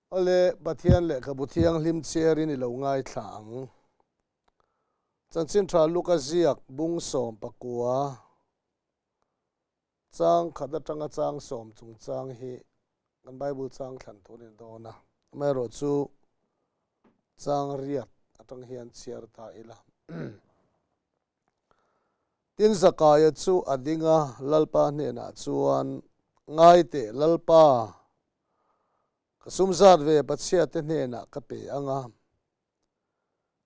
Awle, Pathian lehkhabu thianghlim chhiarin i lo ngaithla ang. Chanchin tha Luka ziak bung 19 chang khat atanga chang sawm chungchang hi kan Bible chang thlan tur a ni dawn a. Amaherawhchu chang riat atang hian chhiar ta ila. Tin Zakaia chu a ding a, Lalpa hnenah chuan, Ngai teh Lalpa, ka sum zat ve Pathiate hnenah ka pe ang a.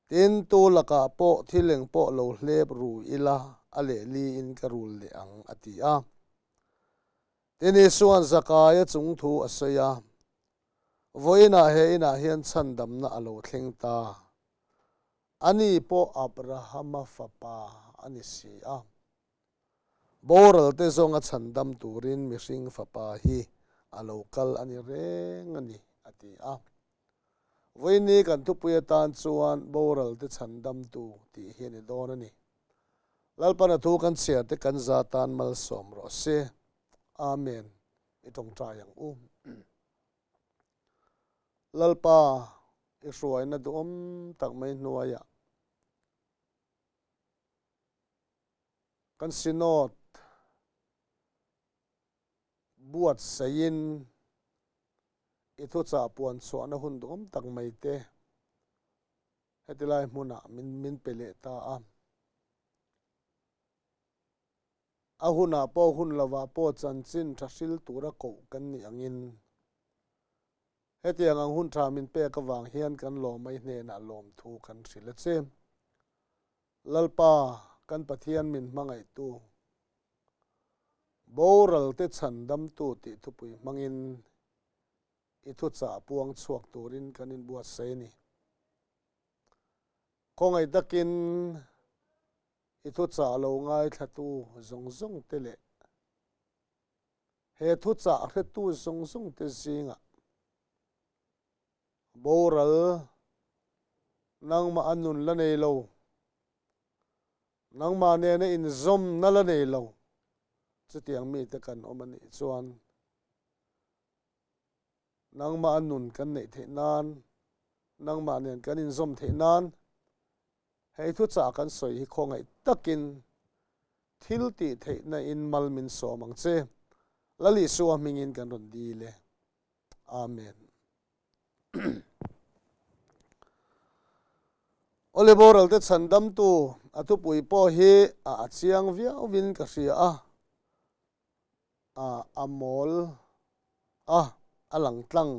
Tin, tu lakah pawh thil eng pawh lo hlep ru ila, a lehliin ka rul leh ang, a ti a. Tin Isua'n Zakaia chung thu a sawi a, Vawiinah he inah hian chhandamna a lo thleng ta. Ani pawh Abrahama fapa a ni si a. Boral te zawnga chhandam turin mihring fapa hi a lo kal a ni reng a ni, a ti a. Vawiini kan thupui atan chuan boral te chhandamtu tih hi a ni dawn a ni. Lalpan a thu kan chhiar te kan za tan malsawm rawh se. Amen. I tawngtai ang u. Lalpa, i hruaina duhawm tak mai hnuaiah kan Synod buatsaihin i thuchah puan chhuahna hun duhawm tak mai te heti lai hmunah min pe leh ta a. A hunah pawh hun lovah pawh chanchin tha hril tura koh kan nih angin hetiang ang hun tha min pek avang hian kan lawmai hnenah lawmthu kan hrilh a che. Lalpa kan Pathian min hmangaihtu, boral te chhandamtu tih thupui hmangin i thuchah puang chhuak turin kan inbuatsaih a ni. Khawngaih takin I thuchah lo ngaithlatu zawng zawng te leh he thuchah hretu zawng zawng te zingah boral nangmah a nun la nei lo, nangmah nena inzawmna la nei lo chutiang mite kan awm a nih chuan nangmah a nun kan neih theih nan, nangmah nen kan inzawm theih nan Hei thuchah kan sawi hi khawngaih takin thil tih theihna in mal min sawm ang che. Lal Isua hmingin kan rawn dil e. Amen. Awle boral te chhandamtu a thupui pawh hi a a chiang viauvin ka hria a, a a mawl a, a lang tlang.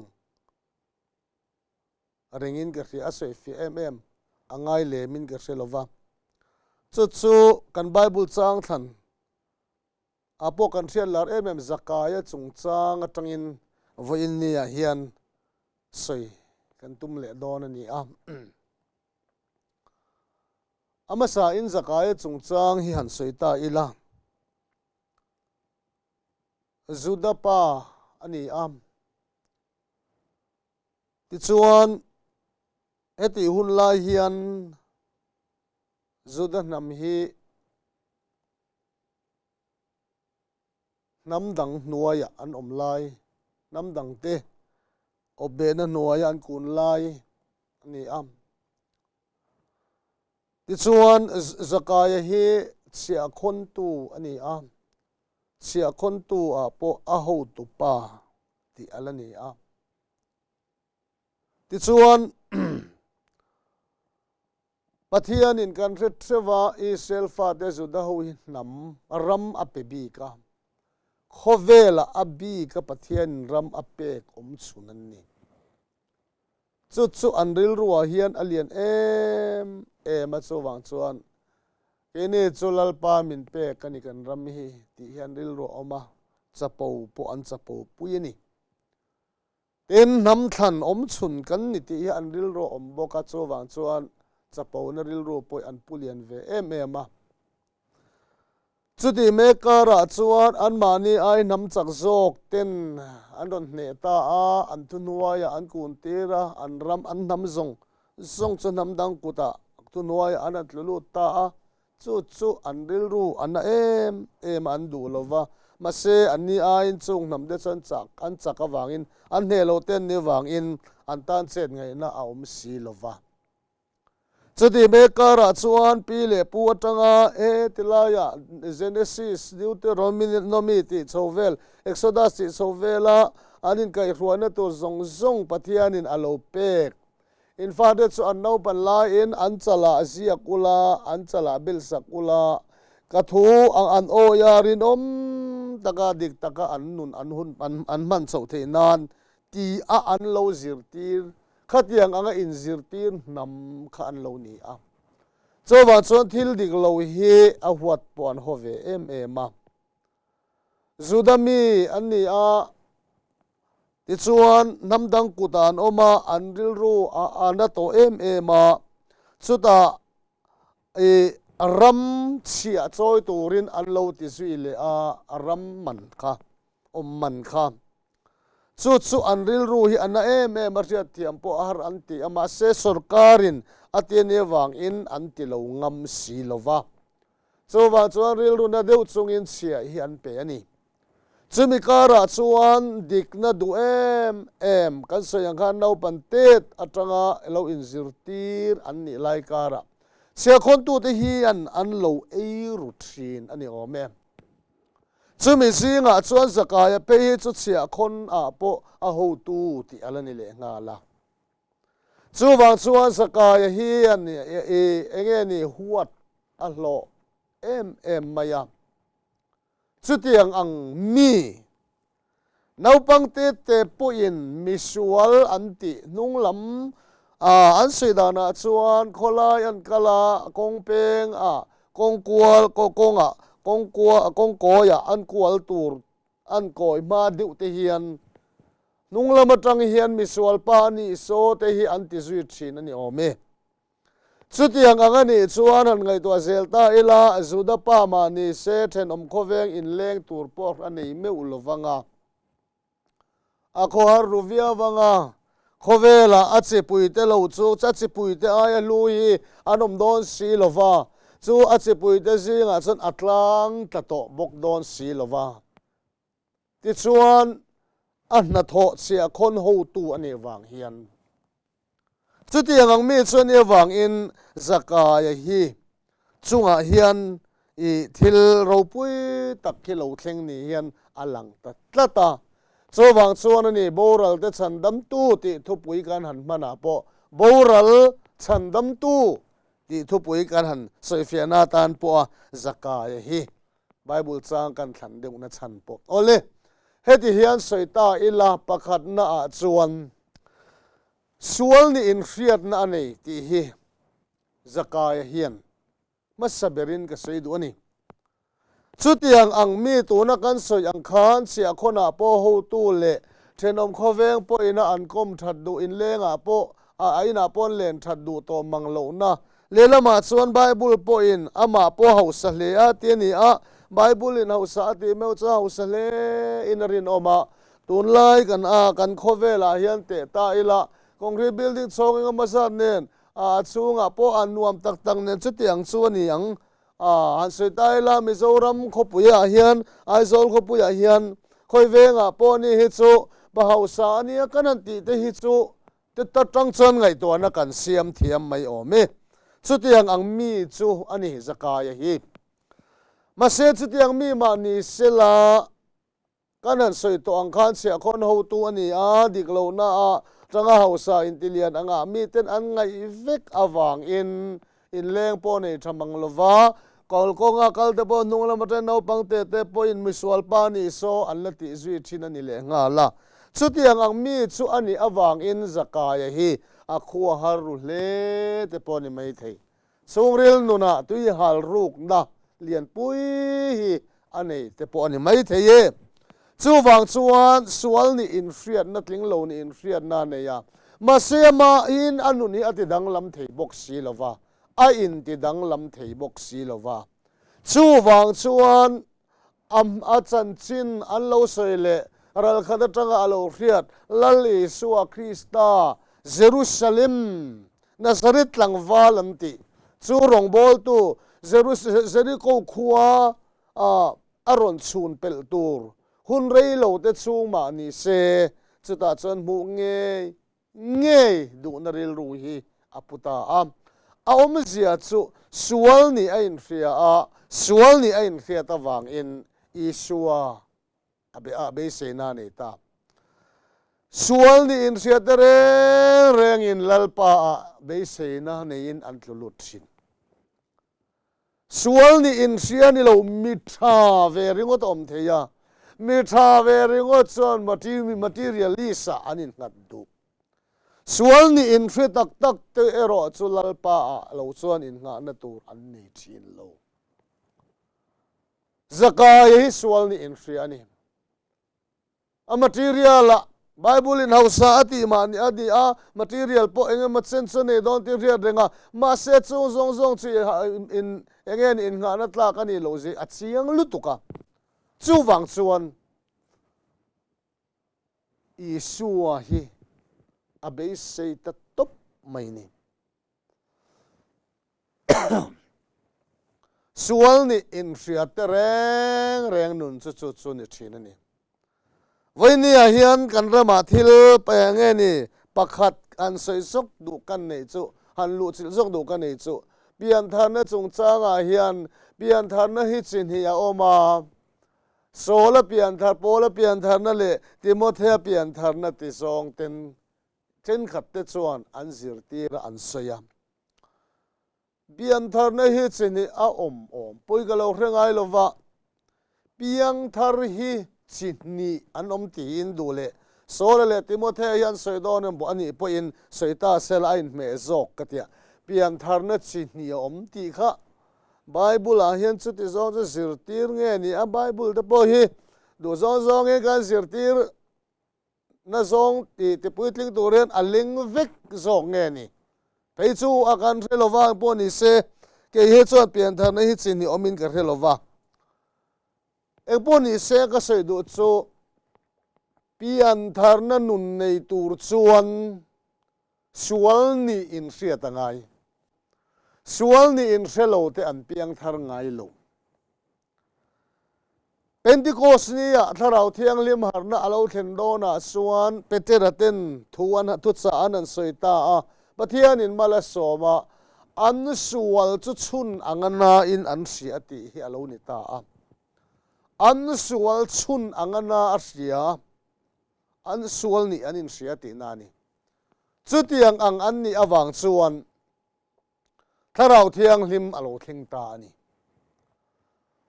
Rengin ka hria, a sawifiah em em a ngai lemin ka hre lova. Chu chu kan Bible chang thlan ah pawh kan hriat lar em em Zakaia chungchang atangin vawiin ni ah hian sawi kan tum leh dawn a ni a. A hmasa in Zakaia chungchang hi han sawi ta ila. Juda pa a ni a. Tichuan, hetih hun lai hian Juda hnam hi hnam dang hnuaiah an awm lai, hnam dangte awpbehna hnuaiah an kun lai a ni a. Tichuan, Zakaia hi chhiahkhawntu a ni a, chhiahkhawntu-ah pawh a hotupa tih a la ni a. Tichuan, Pathianin kan hre hreuh a, Israel fate Juda ho hi hnam, ram a pe bik a. Khawvelah a bik a Pathianin ram a pek awm chhun an ni. Chu chu an rilruah hian a lian em em a, chuvang chuan keini chu Lalpa min pek a ni kan ram hi tih hian rilru a awm a, chapo pawh an chapo pui a ni. Tin, hnam thlan awm chhun kan ni tih hi an rilru a awm bawk a, chuvang chuan chapona rilru pawh an pu lian ve em em a. Chutih mek karah chuan anmahni ai hnam chak zawk ten an rawn hneh ta a, an thuhnuaiah an kun tir a, an ram an hnam zawng zawng chu hnam dang kutah thuhnuaiah an rawn tlu lut ta a. Chu chu an rilru a na em em a, an duh lo va. Mahse, anni aiin chung hnam te chuan chak an chak avangin, an hneh loh te an nih avangin an tan chet ngaihna a awm si lo va. Chutih mek karah chuan pi leh pu atanga he tilaiah Genesis, Deuteronomy tih chho vel, Exodus tih chho vela an inkaihhruaina tur zawng zawng Pathianin a lo pek. In fate chu an naupan laiin an chalah ziak ula, an chalah bilsak ula, ka thu ang an awi a, rinawm taka dik taka an nun an hun an hman chhoh theih nan ti a an lo zirtir Khatiang anga inzirtir hnam kha an lo ni a. Chuvang chuan thil dik lo hi a huat pawh an haw ve em em a. Juda mi an ni a, tichuan hnam dang kutah an awm a, an rilru a a na tawh em em a. Chutah i ram chhiah chawi turin an lo ti zui leh a, ram man kha, awm man kha. Chu chu an rilru hi a na em em a hriatthiam pawh a har an ti a, mahse sorkarin a ti a nih avangin an ti lo ngam si lo va. Chuvang chuan rilru na deuh chungin chhiah hi an pe a ni. Chumi karah chuan dikna duh em em kan sawi ang khan naupan tet atanga lo inzirtir an nih lai karah chhiahkhawntute hian an lo ei ru thin a ni awm e. Chumi zingah chuan Zakaia phei hi chu chhiahkhawn ah pawh a hotu tih a la ni leh nghal a. Chuvang chuan Zakaia hi a ni i enge ni huat a hlawh em em mai a. Chutiang ang mi naupang te te pawhin misual an tih hnung lam an sawi danah chuan khawlai an kal a, kawng peng ah Kawngkual kawngah kawngkua kawngkawiah an kual tur an kawi hma deuh te hian hnung lam atang hian misual pa a nih saw te hi an ti zui thin a ni awm e. Chutiang ang a nih chuan han ngaihtuah zel ta ila Juda pa mah ni se thenawm khawveng inleng tur pawh a nei meuh lovang a. A khawhar ru viau vang a, khawvelah a chipuite lo chu a chipuite aia hlu hi an awm dawn si lo va, chu a chipuite zingah chuan a tlang tla tawh bawk dawn si lo va. Tichuan, a hnathawh chhiahkhawn hotu a nih vang hian. Chutiang ang mi chuan i avangin Zakaia hi chungah hian i thil ropui tak hi lo thleng ni hian a lang ta tlat a. Chuvang chuan a ni boral te chhandamtu tih thupui kan han hmanah pawh boral chhandamtu tih thupui kan han sawifiahna atan pawha Zakaia hi Bible chang kan thlan deuhna chhan pawh. Awle, heti hian sawi ta ila pakhatnaah chuan Sual nih inhriatna a nei tih hi Zakaia hian hmasa berin ka sawi duh a ni. Chutiang ang mi tuna kan sawi ang khan chhiahkhawnah pawh hotu leh thenawm khawveng pawhina an kawm that duh inlengah pawh a inah pawh an len that duh tawh mang lohna lehlamah chuan Bible pawhin amah pawh hausa hle a ti a ni a, Bible-in hausa a tih meuh chuan hausa hle in a rinawm a, Tunlai kan a kan khawvelah hian teh ta ila, concrete building chhawng eng emaw zat nen a a chhungah pawh a nuam tak tak nen chutiang chu a ni ang. A han sawi ta ila Mizoram khawpuiah hian Aizawl khawpuiah hian khawi vengah pawh ni hi chu pa hausa a nia kan han tih te hi chu te ta tang chuan ngaihtuahna kan siam thiam mai awm e. Chutiang ang mi chu a ni Zakaia hi. Mahse chutiang mi mah ni sela Kan han sawi tawh ang khan chhiahkhawn hotu a ni a, dik lohna ah tanga hausa intilian angah miten an ngaih vek avangin inleng pawh nei tha mang lova, kawl kawnga kal te pawh hnung lam atang naupang te te pawhin misual pa nih saw an la tih zui thin a ni leh nghal a. Chutiang ang mi chu a nih avangin Zakaia hi a khua har ru hle te pawh a ni maithei. Chhungril nunah tui hal rukna lianpui hi a nei te pawh a ni maithei e. Chuvang chuan sual nih inhriatna tling lo nih inhriatna a nei a, mahse amahin a nun hi a ti danglam thei bawk si lo va, a inti danglam thei bawk si lo va. Chuvang chuan A a chanchin an lo sawi leh ralkhat atanga a lo hriat Lal Isua Krista, Jerusalem, Nazareth tlangval an tih chu rawngbawltu Jeriko khua a rawn chhun pelh tur hun rei lo te chhung mah ni se, chutah chuan hmuh ngei ngei duhna rilru hi a pu ta a. A awmzia chu sual nih a inhria a, sual nih a inhriat avangin Isua a be a beiseina a nei ta. Sual nih inhriat te reng rengin Lalpa ah beiseina neiin an tlu lut thin. Sual nih inhria ni lo mi tha ve ringawt a awm thei a, mi tha ve ringawt chuan materialist ah an innghat duh. Sual nih inhre tak tak te erawh chu Lalpa ah lo chuan innghahna tur an nei thin lo. Zakaia hi sual nih inhria a ni. A material ah Bible in hausa a tih mah ni a ni a, material pawh eng emaw chen chu a nei dawn tih hriat reng a, mahse chung zawng zawng chu in eng nge ni innghahna tlak a nih loh zia a chiang lutuk a. Chuvang chuan Isua hi a beisei ta tawp mai ni. Sual nih inhria te reng reng nun chu chu chu ni thin a ni. Vawinia hian kan ramah thil eng nge ni pakhat han sawi zawk duh kan neih chu, han luhchilh zawk duh ka neih chu, piantharna chungchangah hian piantharna hi chi hnih a awm a, Saula pianthar, Paula piantharna leh Timothea piantharna ti zawng ten Thenkhat te chuan an zirtir a an sawi a, Piantharna hi chi hnih a awm awm pawh ka lo hre ngai lo va, piangthar hi chi hnih an awm tiin duh leh Saula leh Timothea hi an sawi dawn em a nih pawhin sawi ta sela a inhmeh zawk ka tia. Piantharna chi hnih a awm tih kha Bible ah hian chuti zawng chu zirtir nge ni a, Bible te pawh hi duh zawng zawngin kan zirtir Na zawng tih ti puitling tur hian a ling vek zawk nge ni? Phei chu a kan hre lo vang pawh ni se, kei hi chuan piantharna hi chi hnih awmin ka hre lo va. Engpawh ni se ka sawi duh chu piantharna nun nei tur chuan sual nih inhriat a ngai. Sual nih inhre lo te an piangthar ngai lo. Pentikos nia Thlarau Thianghlim harhna a lo thlen dawnah chuan Petera ten thu an thuchah an an sawi ta a, Pathianin mal a sawm a, an sual chu chhun anga nain an hria tih hi a lo ni ta a. An sual chhun anga na a hria, an sual nih an inhria tihna a ni. Chutiang ang an nih avang chuan Thlarau Thianghlim a lo thleng ta a ni.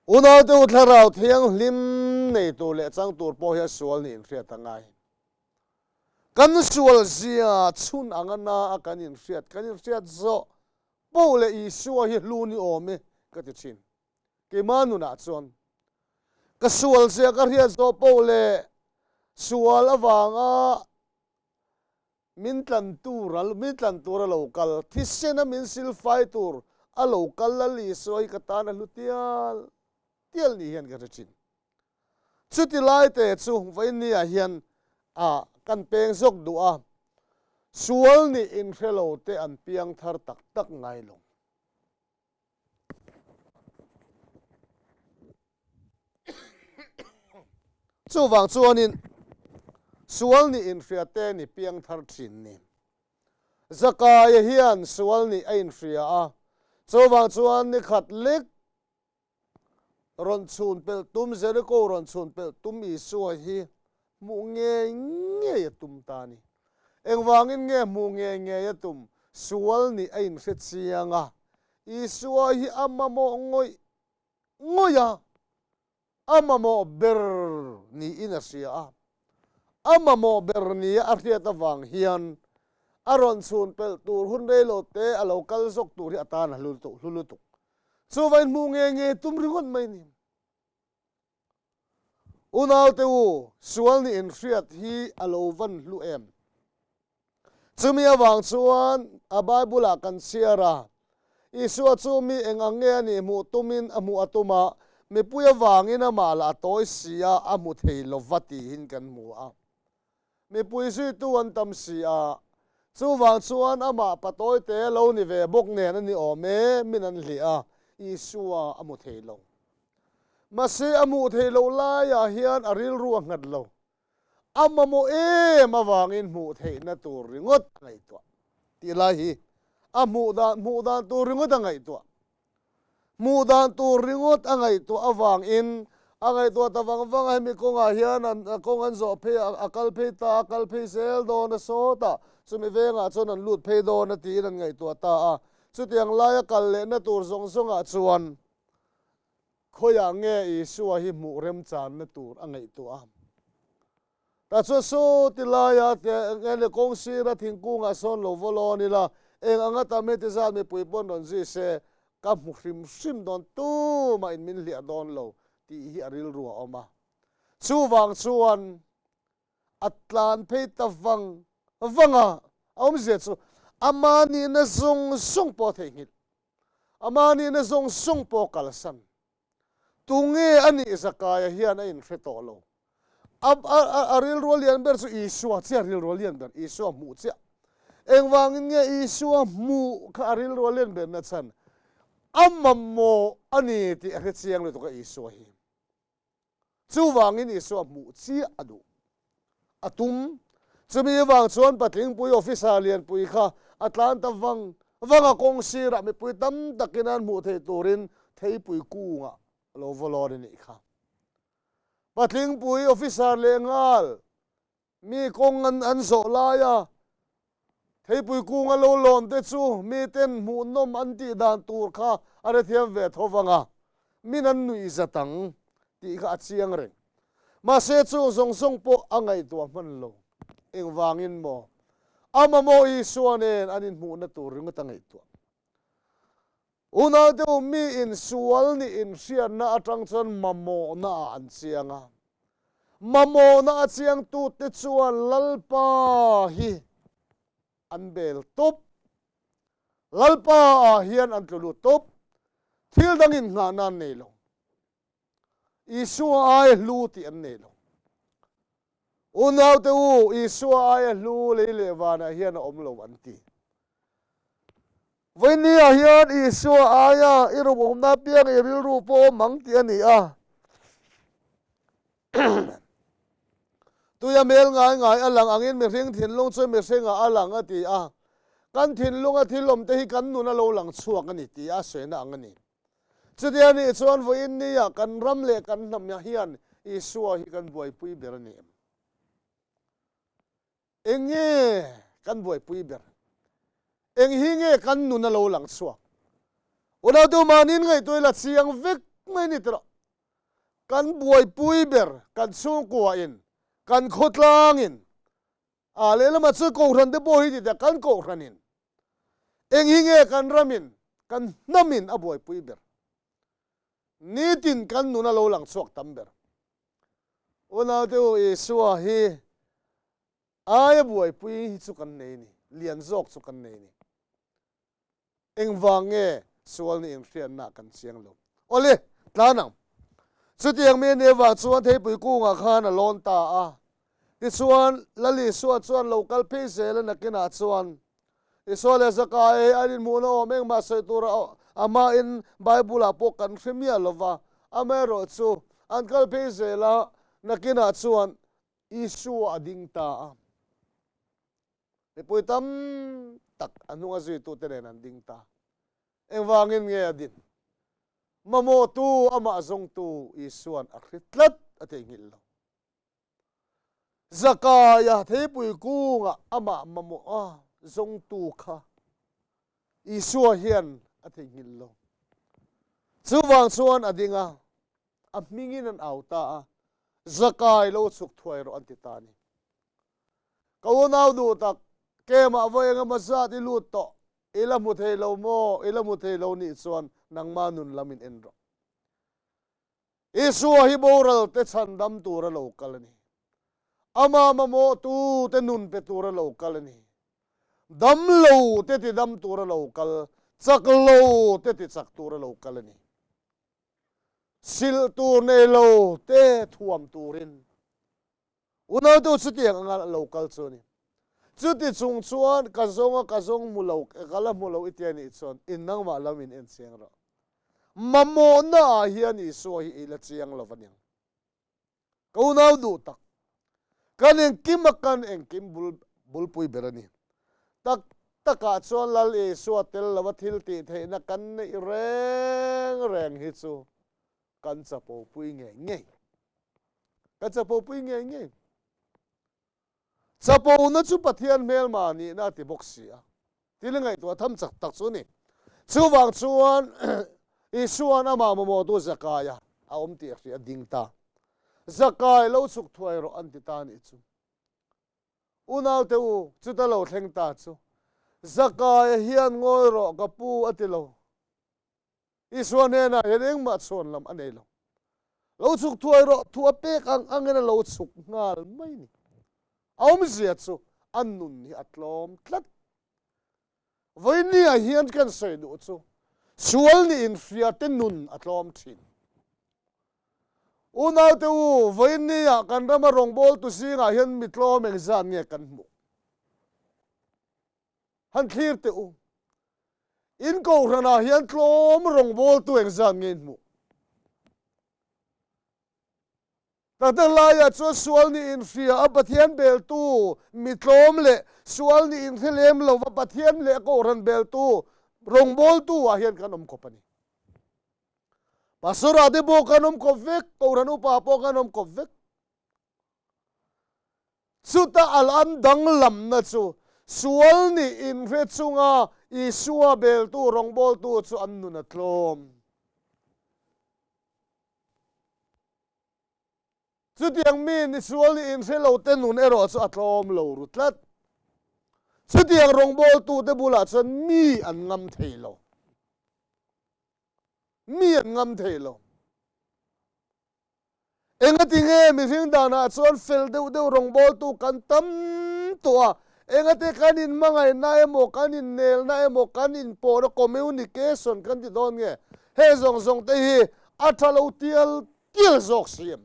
Unaute u Thlarau Thianghlim nei tur leh chang tur pawh hian sual nih inhriat a ngai. Kan sual zia chhun anga na a kan inhriat, kan inhriat zawh poh leh Isua hi hlu ni awm e ka ti thin. Keimah nunah chuan ka sual zia ka hriat zawh poh leh sual avanga Min tlan tur a, min tlan tur a lo kal, thisen a min sil fai tur a lo kal Lal Isua hi ka tan a hlu tial tial ni hian ka hre thin. Chuti lai te chu vawiinniah hian a kan peng zawk duh a, sual nih inhre lo te an piang thar tak tak ngai lo. Chuvang chuanin sual nih inhria te ni piang thar thin ni. Zakaia hian sual nih a inhria a, chuvang chuan ni khat lek rawn chhun pelh tum, Jeriko rawn chhun pelh tum Isua hi hmuh ngei ngei a tum ta a ni. Engvangin nge hmuh ngei ngei a tum? Sual nih a inhre chiang a, Isua hi a mamawh ngawih ngawih a, a mamawh ber niin a hria a. A mamawh ber nia a hriat avang hian a rawn chhun pelh tur hun reilo te a lo kal zawk tur hi a tan a hlu lutuk. Chuvain hmuh ngei ngei tum ringawt mai ni. Unaute u, sual nih inhriat hi a lo van hlu em? Chumi avang chuan a Bible-ah kan chhiar a, Isua chu mi eng ang nge a nih hmuh tumin a hmuh a tum a, mipui avangin amah lah a tawi si a, a hmu thei lova tiin kan hmu a. Mipui zuitu an tam si a, chuvang chuan amah patawi te lo ni ve bawk nen a ni awm e, min an hliah a. Isua a hmu thei lo. Mahse a hmuh theih loh laiah hian a rilru a nghat lo. A mamawh em avangin hmuh theihna tur ringawt a ngaihtuah tih lai hi a hmuh dan hmuh dan tur ringawt a ngaihtuah. Hmuh dan tur ringawt a ngaihtuah avangin a ngaihtuah ta vang vang a, hemi kawngah hian an kawng an zawh phei a, a kal phei ta a, kal phei zel dawn a sawtah chumi vengah chuan an lut phei dawn a tiin an ngaihtuah ta a. Chutiang laia kal lehna tur zawng zawngah chuan Khawiah nge Isua hi hmuh remchanna tur a ngaihtuah a? Tah chuan saw ti laia eng leh kawng sira thingkungah sawn lo vaw lawn ila, eng anga tam heti zat mipui pawn rawn zui se, ka hmu hrim hrim dawn tumah in min hliah dawn lo tih hi a rilru a awm a. Chuvang chuan a tlan phei ta vang vang a, a awmzia chu ama nihna zawng zawng pawh a theihnghilh. Ama nihna zawng zawng pawh kalsan. Tunge a nih Zakaia hian a inhre tawh lo. A, a, a, a rilru a lian ber chu Isua chiah rilru a lian ber, Isua hmuh chiah. Engvangin nge Isua hmuh kha a rilru a lian ber nachhan? A mamawh a ni tih a hre chiang lutuk a Isua hi. Chuvangin Isua hmuh chiah a duh. A tum. Chumi avang chuan Patlingpui officer lianpui kha a tlan ta vang vang a, kawng sirah mipui tam takin an hmuh theih turin theipui kungah a lo vaw lawn a nih kha. Patlingpui officer lehnghal Mi kawng an an zawh laia theipui kunga lo lawn te chu miten hmuhnawm an tih dan tur kha a hrethiam ve tho vang a, min an nuih zat ang tih kha a chiang reng. Mahse chung zawng zawng pawh a ngaihtuah hman lo. Engvangin maw? A mamawh Isua nen an inhmuhna tur ringawt a ngaihtuah. Unaute u, mi insual nih inhriatna atang chuan mamawhna ah an chiang a. Mamawhna a chiangtute chuan Lalpa hi an bel tawp. Lalpa ah hian an tlu lut tawp. Thil dang inngahna an nei lo. Isua ai hlu tih an nei lo. Unaute u, Isua aia hlu lei leh vanah hian a awm lo an ti. Vawinia hian Isua aia i ruhawmna apiang i rilru pawh awm ang tih a ni a. Tuia hmel ngai ngai a lang angin mihring thinlung chu mihringah a lang a ti a. Kan thinlunga thil awmte hi kan nun a lo lang chhuak a ni tih a sawina ang a ni. Chutia nih chuan vawiin nia kan ram leh kan hnam hian Isua hi kan buaipui ber a ni em? Eng nge kan buaipui ber? Eng hi nge kan nun a lo lang chhuak? Unautu mahniin ngaihtuah ila chiang vek mai ni tawh. Kan buaipui ber kan chhungkuain, kan khawtlangin, A lehlamah chuan kohhran te pawh hi ti teh kan kohhranin eng hi nge kan ramin kan hnamin a buaipui ber? Nitin kan nun a lo lang chhuak tam ber. Unaute u Isua hi aia buaipui hi chu kan nei ni, lian zawk chu kan nei ni. Engvang nge sual nih inhriatna kan chiang lo? Awle, tlan ang. Chutiang mi nih avang chuan theipui kungah khan a lawn ta a. Tichuan, Lal Isua chuan lo kal phei zel a nakinah chuan, Isua leh Zakaia hi an inhmuhna awm engmah sawi tur a hmain Bible-ah pawh kan hre miah lo va. Amaherawh chu, an kal phei zel a, nakinah chuan Isua a ding ta a. Mipui tam tak a hnunga zuitute nen an ding ta. Engvangin nge a din? Mamawhtu, amah zawngtu Isua'n a hri tlat a theihnghilh lo. Zakaia theipui kungah amah mamawha zawngtu kha Isua hian a theihnghilh lo. Chuvang chuan a ding a, a hmingin an au ta a, Zakai lo chhuk thuai rawh an ti ta a ni. Ka unau duh tak, kemah vawi engemaw zat i lut tawh, i la hmu thei lo maw? I la hmu thei lo nih chuan nangma nun lam in en rawh. Isua hi boral te chhandam tur a lo kal a ni. Ama mamawh tu te nun pe tur a lo kal a ni. Dam lo te ti dam tur a lo kal, chak lo te ti chak tur a lo kal a ni. Silh tur nei lo te thuam turin Unautu chutiang anga lo kal chu a ni. Chuti chung chuan ka zawnga ka zawng hmu lo, ka la hmu lo i tia nih chuan in nangmah lam in en chiang rawh. Mamawhna ah hian Isua hi i la chiang lo aniang. Ka unau duh tak, kan engkim a kan engkim bul bulpui ber a ni. Tak takah chuan Lal Isua tel lova thil tih theihna kan neih reng reng hi chu kan chapopui ngei ngei. Kan chapopui ngei ngei. Chapona chu Pathian hmelma nihna a ti bawk si a, thil ngaihtuah tham chak tak chu a ni. Chuvang chuan Isua'n amah mamawhtu Zakaia a awm tih a hria ding ta. Zakai lo chhuk thuai rawh an ti ta a nih chu. Unaute u, chuta lo thleng ta chu. Zakaia hian ngawi rawh ka pu a ti lo. Isua hnenah hian engmah chhuan lam a nei lo. Lo chhuk thuai rawh, thu a pek ang angin a lo chhuk nghal mai ni. A awmzia chu a nun hi a tlawm tlat. Vawinia hian kan sawi duh chu sual nih inhriate nun a tlawm thin. Unaute u, vawinia kan rama rawngbawltu zingah hian mi tlawm engzat nge kan hmuh? Han thlir teh u. In kohhranah hian tlawm rawngbawltu engzat nge in hmuh? Taktak laiah chuan sual nih inhria a Pathian beltu mi tlawm leh sual nih inhre lem lova Pathian leh a kohhran beltu rawngbawltu ah hian kan awm khawp a ni. Pastor ah te pawh kan awm khawp vek, kohhran upa pawh kan awm khawp vek. Chuta al an danglamna chu sual nih inhre chunga Isua beltu rawngbawltu chu an nun a tlawm. Chutiang mi ni sual nih inhre lote nun erawh chu a tlawm lo ru tlat. Chutiang rawngbawltute bulah chuan mi an ngam thei lo. Mi an ngam thei lo. Engati nge mihring danah chuan fel deuh deuh rawngbawltu kan tam tawh a, engati kan inhmangaihna emaw, kan innelna emaw, kan inpawhna, communication, kan ti dawn nge? Heng zawng zawng te hi a tha lo tial tial zawk si em?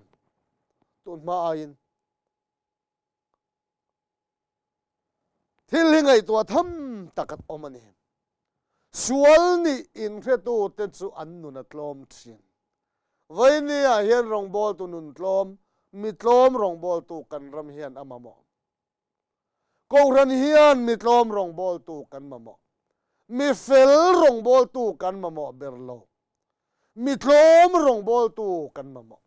Tun hma aiin Thil hi ngaihtuah tham tak an awm a ni. Sual nih inhretute chu an nun a tlawm thin. Vawinia hian rawngbawltu nun tlawm, mi tlawm rawngbawltu kan ram hian a mamawh. Kohhran hian mi tlawm rawngbawltu kan mamawh. Mi fel rawngbawltu kan mamawh ber lo. Mi tlawm rawngbawltu kan mamawh.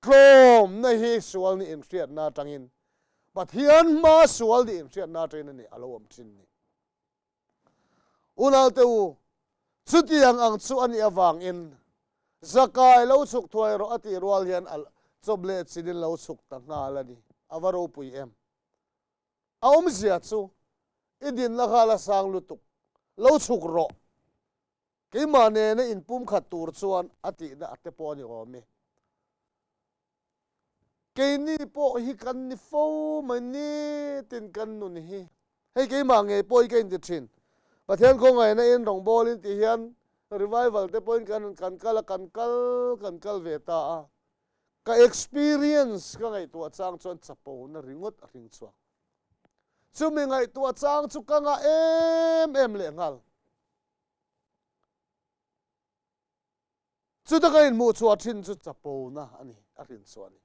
Tlawmna hi sual nih inhriatna atangin Pathian hma sual nih inhriatna atangin a ni a lo awm thin ni. Unaute u, chutiang ang chu a nih avangin Zakai lo chhuk thuai rawh a tih rual hian a chawp leh chinin lo chhuk ta nghal a ni. A va ropui em? A awmzia chu i dinna kha la sang lutuk, lo chhuk rawh. Keimah nena inpumkhat tur chuan a tihna a te pawh a ni awm e. Keini pawh hi kan ni fo mai nitin kan nun hi. Hei keimah ngei pawh hi ka inti thin. Pathian khawngaihna in rawngbawlin tih hian revival te pawhin kan kan kal a, kan kal kan kal ve ta a. Ka experience ka ngaihtuah chang chuan chapona ringawt a hring chhuak. Chumi ngaihtuah chang chu ka ngah em em lehnghal. Chuta ka inhmuh chhuah thin chu chapona a ni, a hrin chhuah a ni.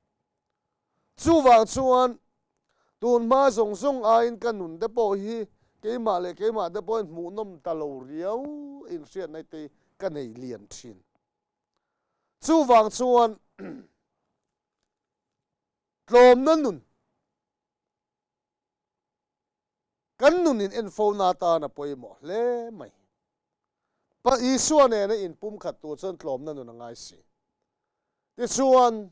Chuvang chuan tun hma zawng zawng aiin ka nun te pawh hi keimah leh keimah te pawhin hmuhnawm ta lo riau inhriatna te ka nei lian thin. Chuvang chuan tlawmna nun Kan nun in enfona atan a pawimawh hle mai. Pa Isua nena inpumkhat tur chuan tlawmna nun a ngai si. Tichuan,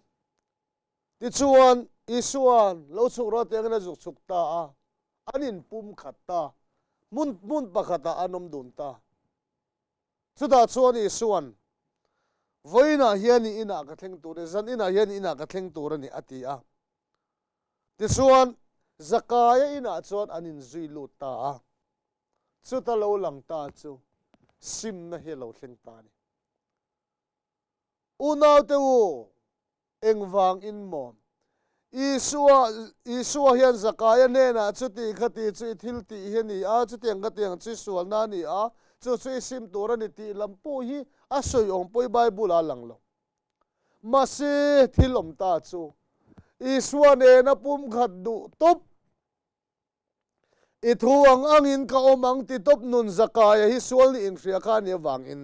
tichuan Isua'n lo chhuk rawh tiangin a zuk chhuk ta a, an inpumkhat ta, hmun hmun pakhatah an awm dun ta. Chutah chuan Isua'n, Vawiinah hian i inah ka thleng tur a ni, zan inah hian i inah ka thleng tur a ni, a ti a. Tichuan, Zakaia inah chuan an inzui lut ta a, chuta lo lang ta chu simna hi a lo thleng ta a ni. Unaute u, engvang in maw? Isua, Isua hian Zakaia hnenah chuti khati chu i thil tih hi a ni a, chutiang khatiang chu i sualna a ni a, chu chu i sim tur a ni tih lam pawh hi a sawi awm pawh i Bible ah a lang lo. Mahse, thil awm ta chu Isua nena pumkhat duh tawp, i thu ang angin ka awm ang ti tawp nun Zakaia hi sual nih inhria kha a nih avangin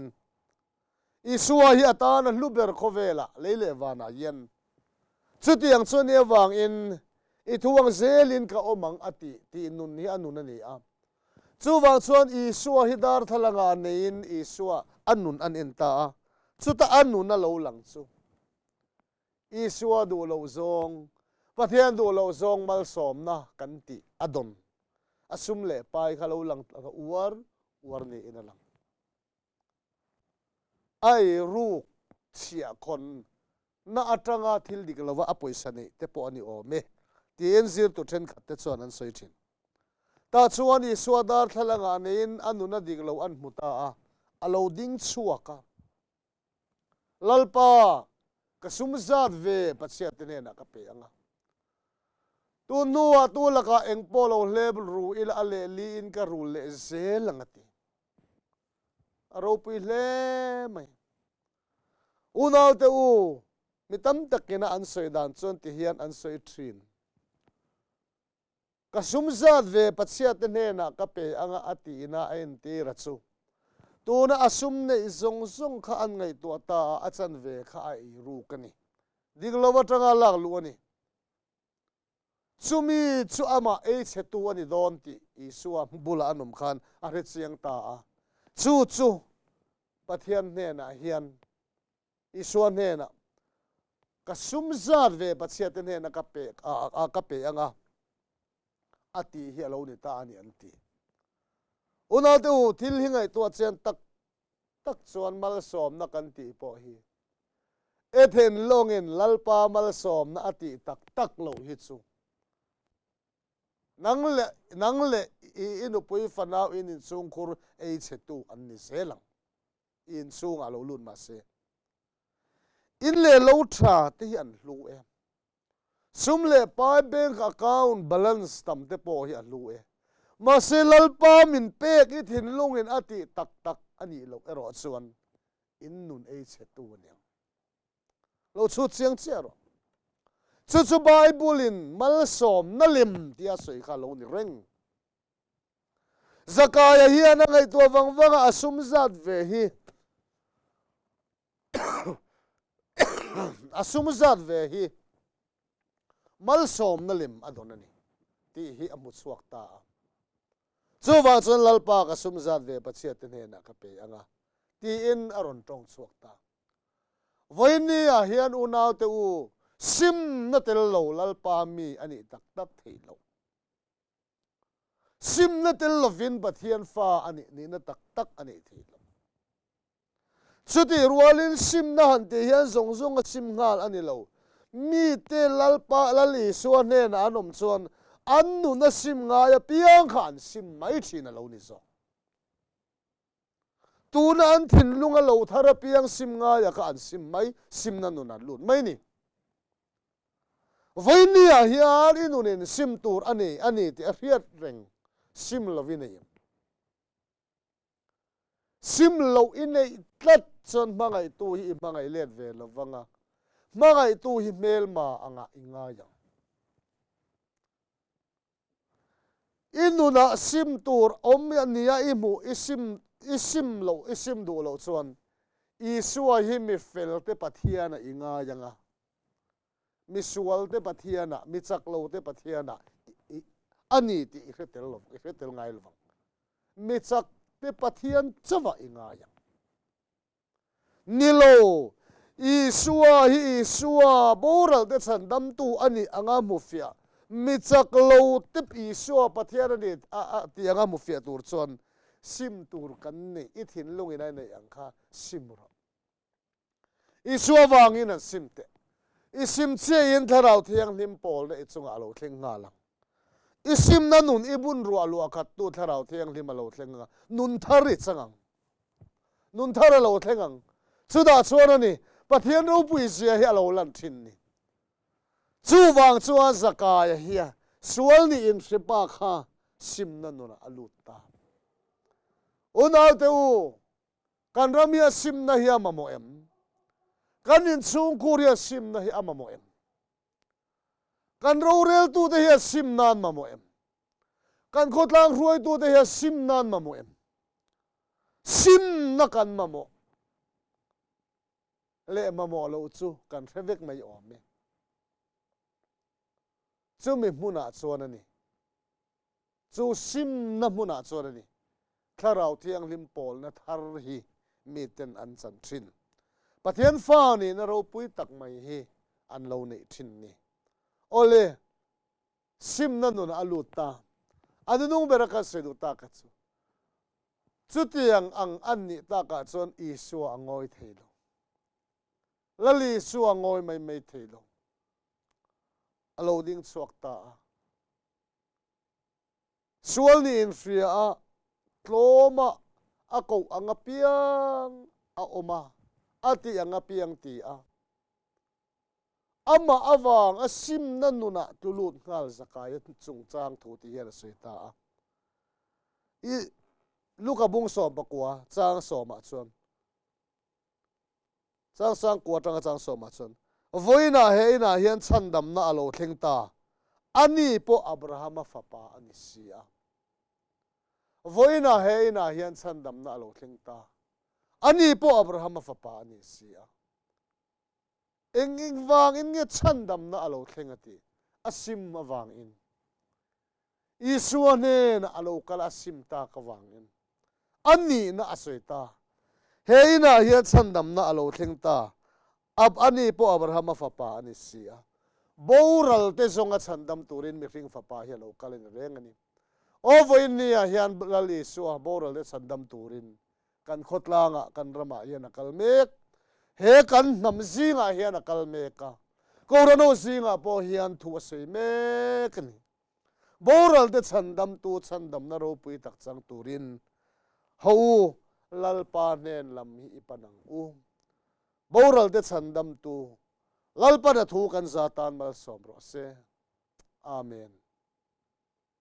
Isua hi a tan a hlu ber khawvelah lei leh vanah hian chutiang chu a nih avangin i thu ang zelin ka awm ang a tih tih nun hi a nun a ni a. Chuvang chuan Isua hi darthlalangah neiin Isua a nun an en ta a, chuta a nun a lo lang chu Isua duh loh zawng, Pathian duh loh zawng malsawmna kan tih a dawn a sum leh pai kha lo lang uar uar niin a lang. A eiruk chhiahkhawn na atanga thil dik lova a pawisa neih te pawh a ni awm e, tiin zirtu thenkhat te chuan an sawi thin. Tah chuan Isua darthlalangah neiin a nuna dik lo an hmu ta a, a lo ding chhuak a. Lalpa, ka sum zat ve Pathian te hnenah ka pe ang a. Tun hnuah tu lakah eng pawh lo hlep ru ila a lehliin ka rul leh zel ang a ti. A ropui hle mai. Unaute u, mi tam takina an sawi dan chuan ti hian an sawi thin. Ka sum zat ve Pathiate hnenah ka pe anga a tihna a entir a chu. Tuna a sum neih zawng zawng kha an ngaihtuah ta a, a chanve kha a ei ruk a ni. Dik lo atanga lak luh a ni. Chumi chu amah ei chhetu a ni dawn tih Isua bulah an awm khan a hre chiang ta a. Chu chu Pathian hnenah hian Isua hnenah ka sum zat ve Pathiate hnena ka pe a ka pe anga a tih hi a lo ni ta a ni an ti. Unaute u, thil hi ngaihtuah chian tak tak chuan malsawmna kan tih pawh hi e thinlungin Lalpa malsawmna a tih tak tak loh hi chu nang leh nang leh i i nupui fanau in inchhungkhur ei chhetu an ni zel ang. I inchhungah lo lut mahse in leh lo tha te hi an hlu e. Sum leh pai bank account balance tam te pawh hi a hlu e. Mahse Lalpa min pek i thinlungin a tih tak tak a nih loh erawh chuan in nun ei chhe tu a niang. Lo chhut chiang chiah rawh. Chu chu Bible in malsawmna lem tia sawi kha lo ni reng. Zakaia hian a ngaihtuah vang vang a, a sum zat ve hi a sum zat ve hi malsawmna lem a dawn a ni tih hi a hmu chhuak ta a. Chuvang chuan Lalpa ka sum zat ve Pathiate hnenah ka pe ang a tiin a rawn tawng chhuak ta. Vawiinni ah hian unaute u simna tel lo Lalpa mi a nih tak tak theih loh. Simna tel lovin Pathian fa a nih nihna tak tak a neih theih lo. Chutih rualin simna han tih hian zawng zawng a sim nghal a ni lo. Mite Lalpa Lal Isua hnenah an awm chuan an nuna sim ngai apiang kha an sim mai thin a lo ni zawk. Tuna an thinlung a lo thar apiang sim ngaia kha an sim mai, simna nun an lut mai ni. Vawinia hian i nunin sim tur a nei a ni tih a hriat reng, sim lo i nei em? Sim loh i neih tlat chuan hmangaihtu hi i hmangaih let ve lo vang a, hmangaihtu hi hmelma angah i ngai ang. I nunah sim tur awm ania i hmuh i sim i sim loh i sim duh loh chuan Isua hi mi felte Pathiana i ngai ang a, mi sualte Pathiana, mi chak lote Pathiana i a ni tih i hre tel lo i hre tel ngai lovang. Mi chakte Pathian chauhah i ngai ang. Ni lo, Isua hi Isua boralte chhandamtu a nih anga hmu fiah, mi chak lo tep Isua Pathian a ni a tih anga hmu fiah tur chuan sim tur kan neih, i thinlungin a neih ang kha sim rawh. Isua vangin an sim teh. I sim chiahin Thlarau Thianghlim pawlna i chungah a lo thleng nghal ang. I simna nun i bun ruah luah khattu Thlarau Thianghlim a lo thleng ang a, nun thar i chang ang. Nun thar a lo thleng ang. Chutah chuan a ni, Pathian ropui zia hi a lo lan thin ni. Chuvang chuan Zakaia hi a sual niin hre pa kha simna nunah a lut ta. Unaute u, kan ram hi a simna hi a mamawh em? Kan inchhungkhur hi a simna hi a mamawh em? Kan roreltute hi a simna an mamawh em? Kan khawtlang hruaitute hi a simna an mamawh em? Simna kan mamawh leh mamawh loh chu kan hre vek mai awm e. Chumi hmunah chuan a ni. Chu simna hmunah chuan a ni. Thlarau Thianghlim pawlna thar hi miten an chan thin. Pathian fa nihna ropui tak mai hi an lo neih thin ni. Awle, simna nunah a lut ta. A nunung bera kan sawi duh tak a chu. Chutiang ang an nih takah chuan Isua a ngawi thei lo. Lal Isua a ngawi mai mai thei lo. A lo ding chhuak ta a. Sual nih inhria a, tlawma a koh ang apiang a awm a, a tih ang apiang ti a. Amah avang a simna nunah tlu lut nghal Zakaia chungchang thu tih hian a sawi ta a. I Luka bung 19 chang sawmah chuan Changsang kua atanga changsawmah chuan, Vawiinah he inah hian chhandamna a lo thleng ta, ani pawh Abrahama fapa a ni si a. Vawiinah he inah hian chhandamna a lo thleng ta, ani pawh Abrahama fapa a ni si a. Eng eng vangin nge chhandamna a lo thleng a tih? A sim avangin. Isua hnenah a lo kal a sim tak avangin a nihna a sawi ta. He inah hian chhandamna a lo thleng ta. Ab ani pawh Abrahama fapa a ni si a. Boral te zawnga chhandam turin mihring fapa hi a lo kal a ni reng a ni. Aw vawiin niah hian Lal Isua boral te chhandam turin kan khawtlangah kan ramah hian a kal mek. He kan hnam zingah hian a kal mek a. Kohhranho zingah pawh hian thu a sawi mek a ni. Boral te chhandamtu chhandamna ropui tak chang turin ho u Lalpa hnen lam hi i pan ang u. Boral te chhandamtu Lalpan a thu kan za tan malsawm rawh se. Amen.